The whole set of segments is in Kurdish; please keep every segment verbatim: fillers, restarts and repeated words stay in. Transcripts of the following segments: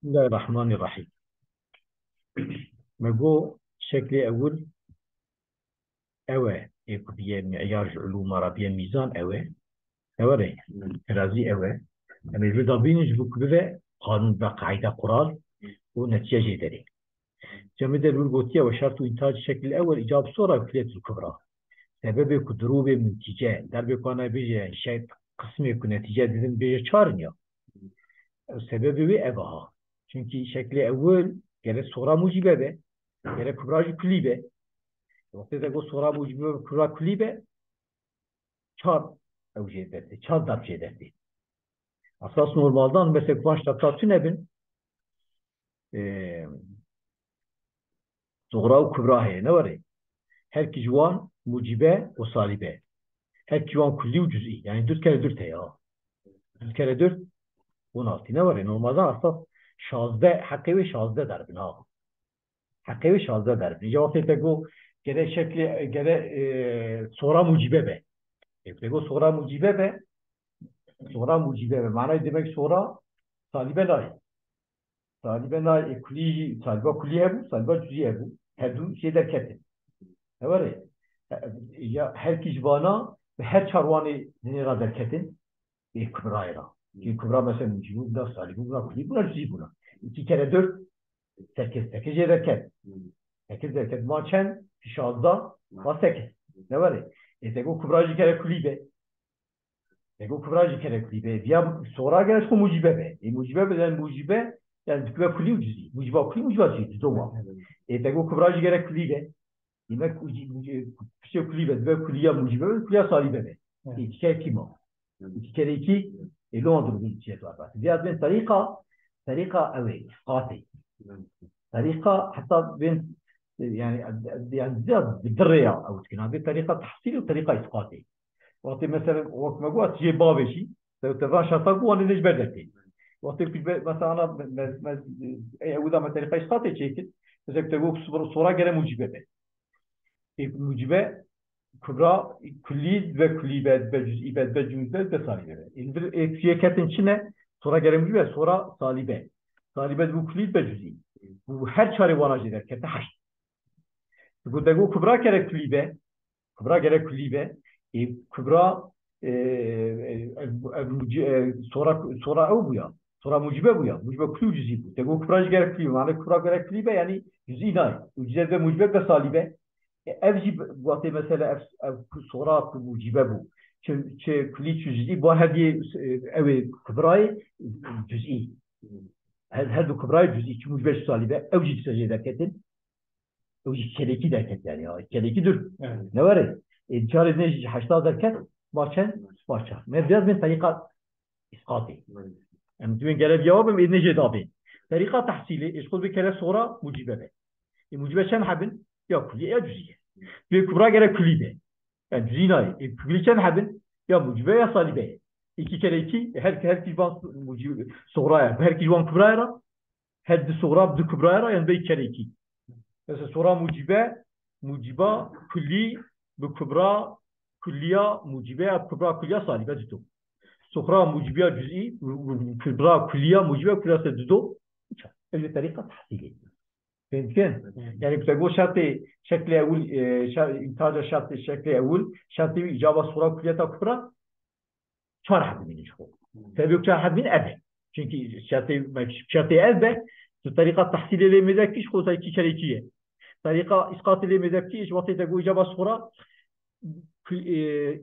Bismillahirrahmanirrahim. Me got şeklê ewil ew e, ê ku biye miyar ji ulûma re biye mîzan ew e. Ew e rê, terazî ew e. Em ê vê de bînin ji bo ku bibe qanûn, bibe qaîde, qural û netîce jê derê. Cemî de li wir gotiye we şert û întac şekil ewel îcab sora kulliyetul kubra. Sebebê ku dirû bê mintîce, derbê ku ana bêje şek qismê ku netîce didin bêje çar in ya. Ew sebebê wê ev aha. Çunkî şeklê ewil gerek sora mucîbe be, gerek kubra jî kulî be. Wextê te got sora mucîbe be, kubra kulî be, çar ew jê destê, çar derb jê destê. Esas normaldan mesela van şerta tune bin, e, suxra û kubra heye, ne were? Her kî ji wan mucîbe û salîbe. Her kî ji wan kulî û cuzî. Yani dört kere dört heye ha. Dört kere dört, on altı, ne were? Normaldan esas şazdeh, heqê wê şazdeh derbin ha. Heqê wê şazdeh derbin. Îca wextê te got gere şeklê, gere, e, sora mucîbe be. Ê, te got sora mucîbe be. Sora mucîbe be. Manayê demek sora salîbe nayê. Salîbe nayê, ê kulî jî, salîba kulî hebû, salîba cuzî hebû. Her du jê derketin. Ew were? E, ya her kî ji vana bi her çar wanê dinê re derketin. Ê kubrayê re. Ê kubra mesela mucîbû bûna, salîbû bûna, kulî bûna, cuzî bûna. Îkî kere dört, sekiz. Sekiz jê derket. Sekiz derket. Ma çend? Şazdeh. Ma sekiz. Ne were? Ê te got kubra jî gere kulî be. Te got kubra jî gere kulî be. Viya sora gere ji xwe mucîbe be. Ê mucîbe be, yani mucîbe, yani dikibe kulî û cuzî. Mucîba kulî, mucîba cuzî, di do ma. Ê te got kubra jî gere kulî be. Demek ku jî, jî, piştê kulî be, dibe kulîya mucîbe be, kulîya salîbe be. Evet. Ê, iki kere iki ma. Hı. İki kere iki, e, lo durumda iki var. Biraz ben tarîqa, tarîqa ew ê, isqatê. Hı. Tarîqa heta ben, e, yani, e, yani, biraz bi dirê ya ew dikin. Abi tarîqa tahsîl û tarîqa isqatê. Wextê mesela, wek me got, jê bavêjî, te, te van şerta ku wan ê ji ber dertê. Wextê ku be-, mesela, ana, me, me, me, ey, ew da me terîqa îsqatê çêkir, mesela, te got, sora, sora gere mucîbe be. Ê, mucîbe, kubra, kulî, be kulî be, be cuzî be, be cuzî be, be salîbe be. Ê, vir, ê, kuye ketin çi ne? Sora gere mucîbe, sora salîbe. Salîbe bu kulî be cuzî. Bu her çarê wana jê derkete heşt. Ku te got kubra gere kulî be, kubra gere kulî be, ê, kubra, e, e, ev, ev muci-, e, sora, sora ew bûya, sora mucibe bûya, mucibe kulî û cuzî bû. Te got kubra jî gere kulî be, mane kubra gere kulî be, yani cuzî nayê. Û cuzî be mucibe be salî be. E, ev jî bi-, wextê mesela ev, ev ku sora ku mucibe bû. Çi, çi kulî, çi cuzî, bu her diyê, e, ew ê kubrayê cuzî. Her, her du kubrayê cuzî, çi mucibe, çi salî be, ew jî dîsa jê derketin. Ew jî kelekî derket yani ya. Kelekî dur. Evet. Ne were? E, çarê ne jî heşta derket. Var çend? Var çar. Me biraz ben tarîqa isqatê. Evet. Em duyên gere cevabim, e, ne jê dabê. Tarîqa tahsîlê, e, ji xwe bir kere sora mucibe be. E, mucibe çend hebin? Ya kulliye ya cüziye. Duyê kubra gere kulî be. Yani cüzî nayê. E, kulî çend hebin? Ya mucibe ya salîbe. İki kere iki, e, her, her kî van muci-, sora ya. Her kî van kubra ya. Her di soxra bi du kubraya re, yani bê kerê kî. Mesela soxra mucibe, muciba kulî bi kubra kulliya mucibe ya kubra kulliya salîbe dido. Soxra mucibiya cüzî, kubra kulliya mucibe kulliya se dido. Ev jî terîqa tahsîlê. Fehmtikin? Yani ku te got şertê şeklê ewil, e, şer-, intaca şertê şeklê ewil, şertê wî îcaba soxra kulliyeta kubra, çar hebî min ji xwe. Sebebê çar hebî min ev e. Çünkü şertê, şertê ev be, tu terîqa tahsîlê lê mêze kî ji xwe iki kere iki ye. Terîqa îsqatê lê mêze kî ji wextê te got îcaba suxra, e,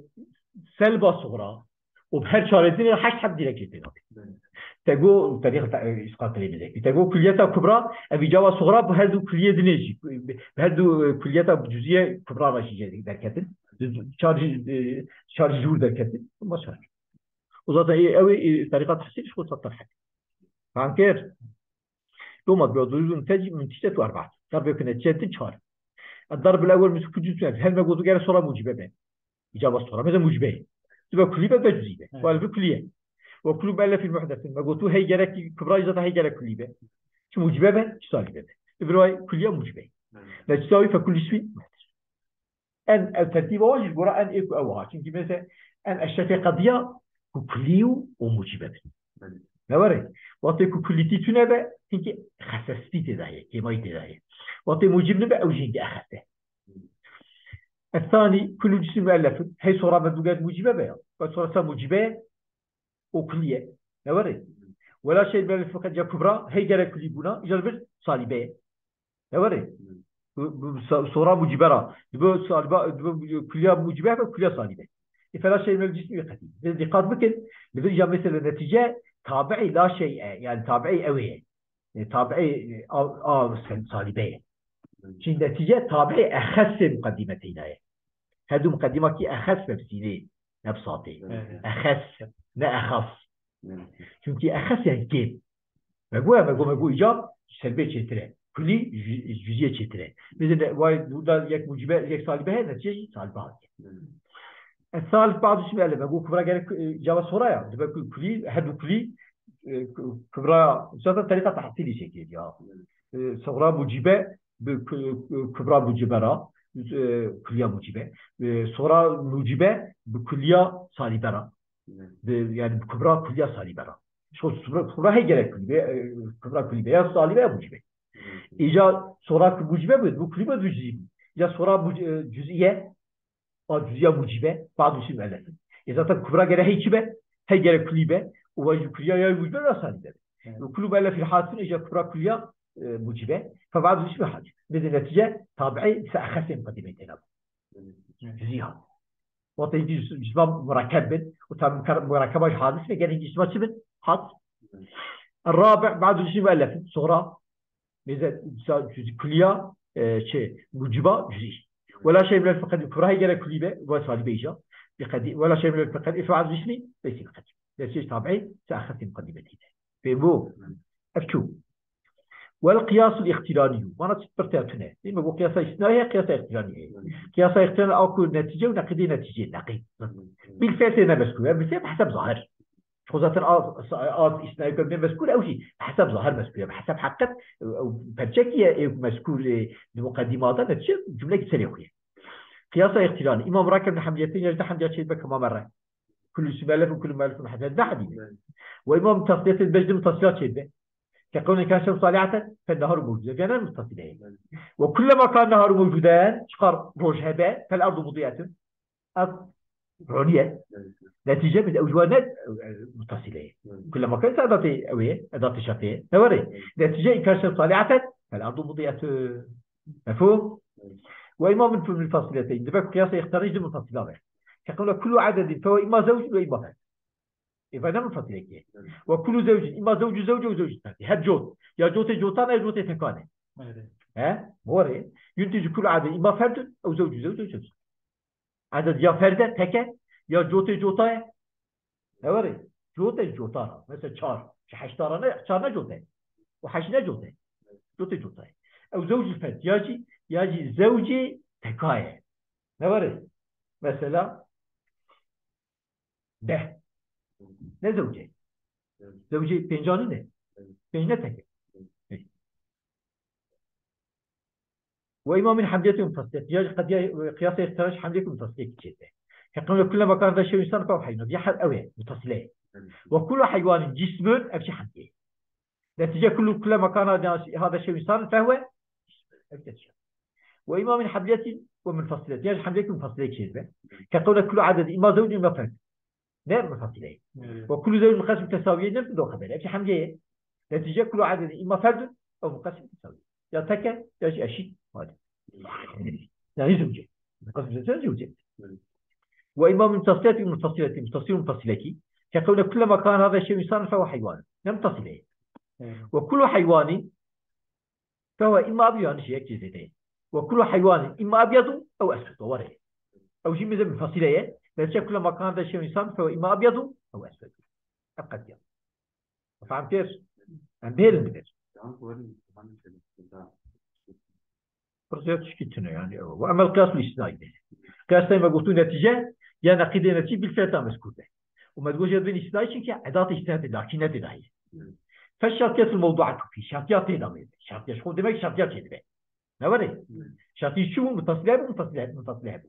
selba suxra. Û bi her çarê dinê heşt heb direk jê tê nabî. Te got terîqa te-, îsqatê lê mêze kî. Te got kulliyeta kubra, ev îcaba suxra bi her du kulliyê dinê jî. Bi her du, e, kulliyeta cüziye kubra re jî derketin. Çar jî, e, çar jî jûr derketin. Ma çar. Û zaten ê, ew ê, ê, terîqa tahsîl ji xwe satir hek. Fahm kir? Loma bi duruzun tecî min tişte tu erbat. Darbe kine çetin çar. Darb el ewel min ku cüz, her me gotu gere sora mucibe be. İcaba sora. Mesela mucibe. Tu be kulî be, be cüzî be. Evet. Wal bi kulliye. Ve kullu muellefin muhdesin. Me gotu hey gerek kubra, zaten hey gerek kulî be. Çi mucibe be, çi salîbe be. Öbür ay kulliye mucibe. Evet. Ne çi salî fe kulli ismi muhdes. En ev tertîba wa jî li gora en ê ku ew ha. Çimkî mesela en eşrefê qediya ku kulî û, û mucîbe bin. Belê. Ne were? Wextê ku kulîtî tune be, hinkî xesestî tê de heye, kêmayî tê de heye. Wextê mucîb nibe, ew jî hinkî exes e. Esanî, kullu cismin muellefun. Hey sora me bû ger mucîbe be ya. Wek sora sa mucîbe ye, û kulî ye. Ne were? Wela şey muellefun qediya kubra, hey gerek kulî bûna, îcar bir salîbe ye. Ne were? Bu, bu sa- sora mucîbe ra. Dibe salîba, dibe kulîya mucîbe be, kulîya salîbe. E fela şey mel cismi qedî. Biz dikkat bikin. Li vir ya mesela netice tabi'î la şey e. Yani tabi'î ew e. E, tabi'î, e, a, a sen salîbe ye. Çin netice tabi'î exesê muqeddimeteyna ye. Her du muqeddima ki exes mefsîlê, ne bi satê. Evet. Exes, ne exas. Evet. Çünkü exes yani kêm. Me got, me got, me got îca selbê çêtir e. Kulî cü- cüzîye çêtir e. Mesela vay burada yek mucibe, yek salîbe heye, netice jî salîbe hatiye. E, salîb ba'du ismi ele, me got kubra gerek, e, îca ve sora ya. Dibe ku kulî, her du kulî, e, ku- kubra, zaten terîqa tahsîlî şekil ya. E, sora mucibe bi ku- e, kubra mucibe ra, e, kulîya mucibe. E, sora mucibe bi kulîya salîbe ra. Bi, yani bi kubra kulîya salîbe ra. Şu kubra, kubra hey gerek kulî be, e, kubra kulî be. Ya salîbe ya mucibe. Îca sora ku mucibe bi, bu kulî be, bu cüzî bi. Îca sora muc- e, cüzîye, a cüzîya mucibe, ba'du ismi muellefun. E zaten kubra gere hey çi be? Hey gere kulî be. Û vajî kulîya ya mucibe ya salîbe be. Evet. Ve kullu muellefin hadisûn, îca kubra kulîya, e, mucibe. Fe ba'du ismi hadis. Bi netice tabi'î se exesê muqeddimê têna. Cüzî hat. Wextê hingî cisma murakkeb bin, û tabi mukar- murakkeba jî hadis be, gerek hingî cisma çi bin? Hat. Rabi, ba'du cismi muellefin, sora, mêze, sa- cüzî kuliya, e, çi, muciba cüzî. Wela şey minel fiqhî, kubra hey gerek kulî be, ve salîbe îca. Bi qedî, wela şey minel fiqhî, ifade cismi, leysi bi qedî. Leysi tabi'î, se exesê muqeddimetî de. Fehmî? Ev çû. Wel qiyasul îqtîranî. Mana çi pirtê tune. Dî me got qiyasa îstinayî heye, qiyasa îqtîranî heye. Qiyasa îqtîranî a ku netîce û neqîdê netîcê, neqîd. Bil fi'l tê ne mezkûr. Bil fi'l bi hesab zahir. Xwe zaten az, az îstinayî ku ne mezkûr, ew jî bi hesab zahir mezkûr. Bi hesab heqet, ew perçekî ye, ew mezkûr, e, di muqeddîmata netîce cumlekî serê xwe ye. Qiyasa îqtîranî. Îmam Rakib li hemliyetê ya ji de hemliya çêdibe kema merre. Kullu ismi muellefun, kullu muellefun hadî. Ne hadî. Ve îmam tasniyetê beş di mutasila çêdibe. Ke qewlên kâşem saliheten, fel neharu mewcûd. Ev ne mutasile ye. Ve kullema kan neharu mewcûden, çiqar roj hebe, fel ardu mudiyetun. Ev roniye. Netice bi ew ciwa ne, e, mutasile ye. Kullema kan se edatê ew ye, edatê şertê ye. Ne were? Netice kâşem saliheten, fel ardu mudiyetun. Mefhûm? Ve îmam min fil munfasileteyn. Dibe ku qiyasa îqtîranî ji di munfasila be. Ke qewla kullu adedin, fehuve îmma zewcun ve îmma ferd. Ê, ve ne munfasilekî ye. Ve kullu zewcin, îmma zewcu zewce û zewcu ferdî. Her cot. Ya cotê cotan e, ya cotê tekan e. Evet. He? Were. Yuntîcu kullu adedin, îmma ferdun, ew zewcu zewce û zewcu. Aded ya ferd e, tek e, ya cotê cota ye. Ne were? Cotê cotan e. Mesela çar. Ji heşta re ne, çar ne cot e. Û heşt ne cot e. Cotê cota ye. Ew zewcul ferd. Ya jî, ya jî zewcê teka ye. Ne were? Mesela deh. Ne zewcê? Zewcê pêncanî ne? Pênc ne tek e. Ve îmam min hemliyetê munfasilek. Ya qediya qiyasa îqtîranî hemliyek munfasilek çêdibe. Ke qewle kulle mekan de şew însan fehuve heywanun. Ya her ew e, mutasile ye. Ve kullu heywanin cismun, ev jî hemliyê. Netice kullu kulle mekan de hada şew însan fehuve. Ev jî şew. Ve îmam min hemliyetin ve munfasilet. Ya hemliyek munfasilek çêdibe. Ke qewle kullu adedin îmma zewcun îmma ferd. Ne munfasileyê. Evet. Ve kullu zewcin qesm tesawiye ne do xeber. Ev jî hemliyê ye. Netice kullu adedin îmma ferdun ew munqesim tesawiye. Ya tek e, ya jî eşît. Hadi. Yani zewce. Munqesim tesawiye zewce. Evet. Ve îmam min tasfiyeti munfasileti, munfasil munfasilekî. Ke qewle kullema kan hada şew însan fehuve heywan. Ne munfasileyê. Evet. Ve kullu heywanin Fehuve îmma abyadu, yanlış, yek cezê te ye. Ve kullu heywanin îmma abyadu ew eswedu, were. Ew jî mêze munfasile ye. Belçe kullema kan hada şew însan fehuve îmma abyadu ew eswedu. Ev qediya. Fehm kir? Em bihêlin li vir. Pirsiyar tişkî tune yani ew. Ve emel qiyasul îstinayî be. Qiyasayê me gotu netice, ya neqîdê netî bil fi'l ta mezkûr be. Û me digot jê dibên îstinayî çimkî edatê îstinayê tê de, akî ne tê dahî. Fe şertiyetul mewdu'etu fî, şertiya tê de wê. Şertiya ji xwe demek şertiya çêdibe. Ne were? Şertî çi bû? Mutasile bû, mutasile, mutasile hebû.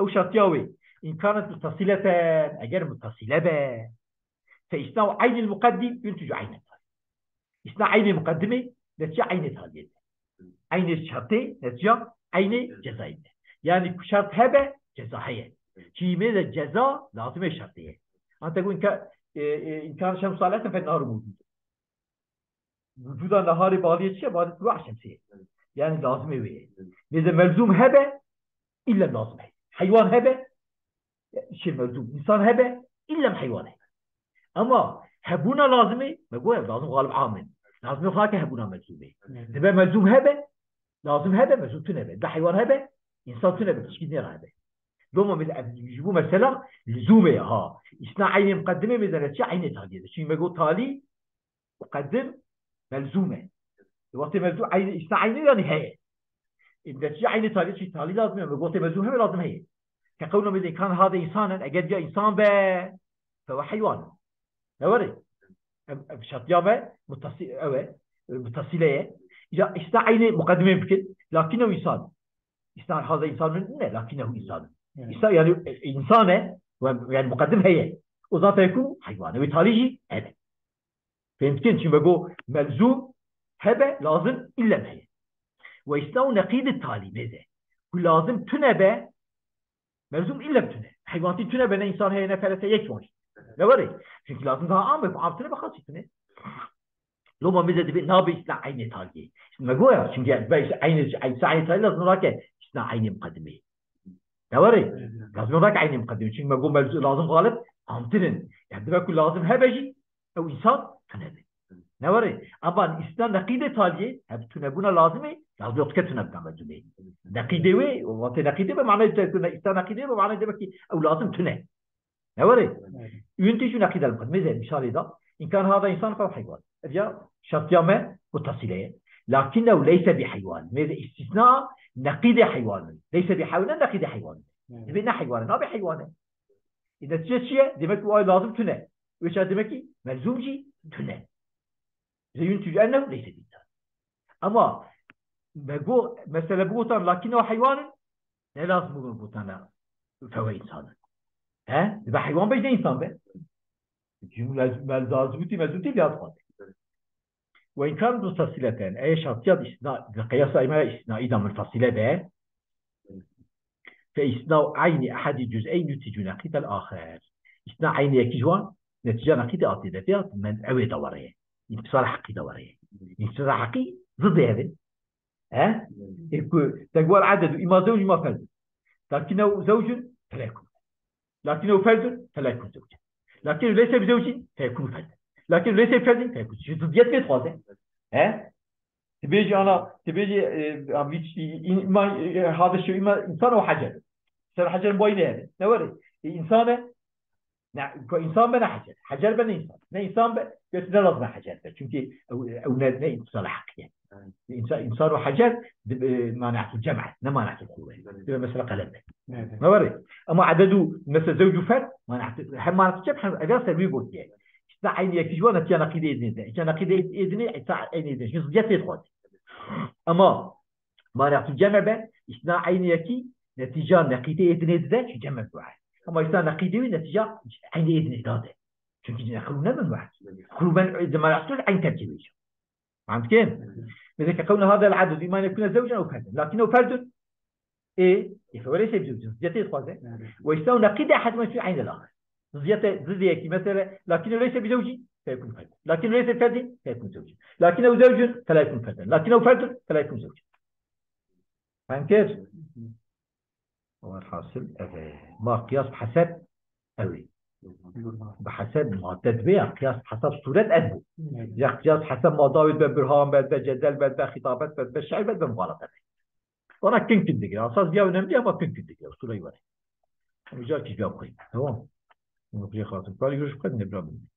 Ew şertiya wê. În kanet mutasileten, eger mutasile be. Fe îstinau eynil muqeddim yunticu eynen. Îsna eynê muqedimê, netîce eynê taliyê de. Eynê şertê, netîce eynê cezayê de. Yani ku şert hebe, ceza heye. Çîmê de ceza lazimê şertê ye. Ante ku inka, e, e, imkan şems taliyetin fe naru mevcud. Vücuda neharê baliyê çi ye? Baliyê tulu'a şemsiyê. Yani lazimê wê ye. Mêze melzûm hebe, illa lazim heye. Heywan hebe, şey melzûm. İnsan hebe, illa heywan hebe. Ama hebûna lazimê, me goya lazim galib amin. Lazimê xwe ke hebûna melzûmê. Dibe melzûm hebe, lazim hebe, melzûm tune be. Dibe heywan hebe, insan tune be, tişkî nêra hebe. Loma mêze ev, ji bo mesela lizûmê ye ha. Îsna eynê muqedimê mêze netîce eynê taliyê de. Çünkü me got talî, muqedim, melzûm e. Wextê melzûm eynê, îsna eynê yani heye. E, netîce eynê taliyê çi talî lazim e, wextê melzûm hebe lazim heye. Ke qewna mêze kan hade insanin, eger ya insan be, fe we heywan. Ne were? Ev, ev şertiya me muttasi-, ew e, e, muttasile ye. Ya îsna eynê muqedimê bikin, lakin ew insan. Îsna haza insan ne, lakin ew insan. Evet. Îsna yani, e, insan e, we, yani muqedim heye. O zaman fe ku heywan e, wê talî jî hebe. Fehmtikin, çi me go melzûm hebe, lazim illa heye. Ve îsna û neqîd talî mêze. Ku lazim tune be, melzûm illa tune. Heywanatî tune be, ne insan heye, ne ferese, yek wan. Ne were? Çünkü lazim daha am be, am tune be, xasî tune. Loma mêze dibe, nabe îsna eynê taliyê. Şimdi me goya, çünkü be îsna eynê, îsna eynê taliyê lazim rake, îsna eynê muqedimê. Ne were? Lazim rake eynê muqedimê. Çünkü me go melzûm, lazim galib, amtirin. Yani dibe ku lazim hebe jî, ew insan tune be. Ne were? Ama îsna neqîdê taliyê, hep tunebûna lazimê, lazim yok ke tune bika melzûmê. Neqîdê wê, wate neqîdê be, manayê te tune, îsna neqîdê be, manayê demek ki ew lazim tune. Ne were? Evet. Ün tijû neqîd el muqedimê de, misalê da, imkan hada insan fe heywan. Ev ya şertiya me mutasile ye. Lakinnehu leyse bi heywan. Mêze îstîsna neqîdê heywan. Leyse bi heywan, neqîdê heywan. Evet. Dibe ne heywan, nabe heywan. E, netice çi ye? Demek ki o ay lazim tune. Wê çawa demek ki melzûm jî tune. Ze yuntij ennehu leyse bi insan. Ama me go, mesele bigotan lakin o heywan in, ne lazim bigotan feve insan in. He? Dibe heywan be, ne insan be. Cümle, mel-, lazim ti, melzûm ti, lazim ti. Ve in kan muttasileten, eğer şartiyat istisna, qiyasa imara istisnaî da munfasile be, fe istisna eyni ehadi cüz'eyn yuticu neqîdel aher. Istisna eyni yekî ji wan, netîca neqîdê atê de, fiyat men ewê de were ye. Înfisal heqî de were ye. Înfisal heqî zidê ev in. He? E ku te got ededu, îma zewc, îma ferd. Lakin ew zewcun, fela yekun. Lakin ew ferdun, fela yekun zewcen. Lakin ew leyse bi zewcin, feyekun ferdun. Lakin ew leyse bi ferdin, feyekun. Ji zidiyet vê dixwaze. He? Dibêjî ana, dibêjî, e, a, vî, î-, î-, îma, e, hada şew, îma însan û hecer. Ser hecer boyî ne hebe. Ne were? E, însan e, ne, ku însan be ne hecer. Hecer be ne însan. Ne însan be, götü ne lazim hecer be. Çünkü ew, ew ne, ne îtisala heqî ye. Evet. Însan, însan û hecer, di, e, maneatul cem e, ne maneatul kuwe. Evet. Dibe mesela qelem be. Evet. Ne were? Ama ededu, mesela zewc û ferd, maneatul, hem maneatul cem, hem ev ya ser wî gotiye. Îstisna eyni yekî ji wan netice neqîdê êdinê de. Îca neqîdê êdinê, îstisna eyni êdinê. Ji zidiyet tê dixwazî. Ama maneatul cem be, îstisna eyni yekî, netîca neqîdê êdinê dide, çi cem dua. Ama îstisna neqîdê wî, netîca eyni êdinê dade. Çünkü ne xulu ne min wa. Xulu ben, e, maneatul eyn tercih wî. Fehmtikin? Mesela ke qewna hada el-aded, îma en yekune zewcen ew ferden. Lakin ew ferdun. E, e, fe leyse bi zewcin. Zidiyetê dixwaze. Evet. Ve îstisna neqîdê ehad men şu eynel aher. Zidiyete, zidiyekî mesela, lakin leyse bi zewcin, feyekun ferdun. Lakin leyse bi ferdin, feyekun zewcin. Lakin ew zewcun, fela yekun ferden. Lakin ew ferdun, fela yekun zewcin. Fehmkir? Welhasil, ev e. Ma qiyas bi heseb ew e. Bi heseb madde dibe ya, qiyas bi heseb sûret ev bû. Evet. Ya qiyas bi heseb madde wê be, birhan be, be cedel be, be xîtabet be, be şi'r be, be muxalefet. Wana kin kin digire. Asas biya önemli ama kin kin digire. Usulay var. Rica ki cevap koyayım. Tamam. Bunu bir yakaladım. Bari görüş bu kadar, ne bileyim.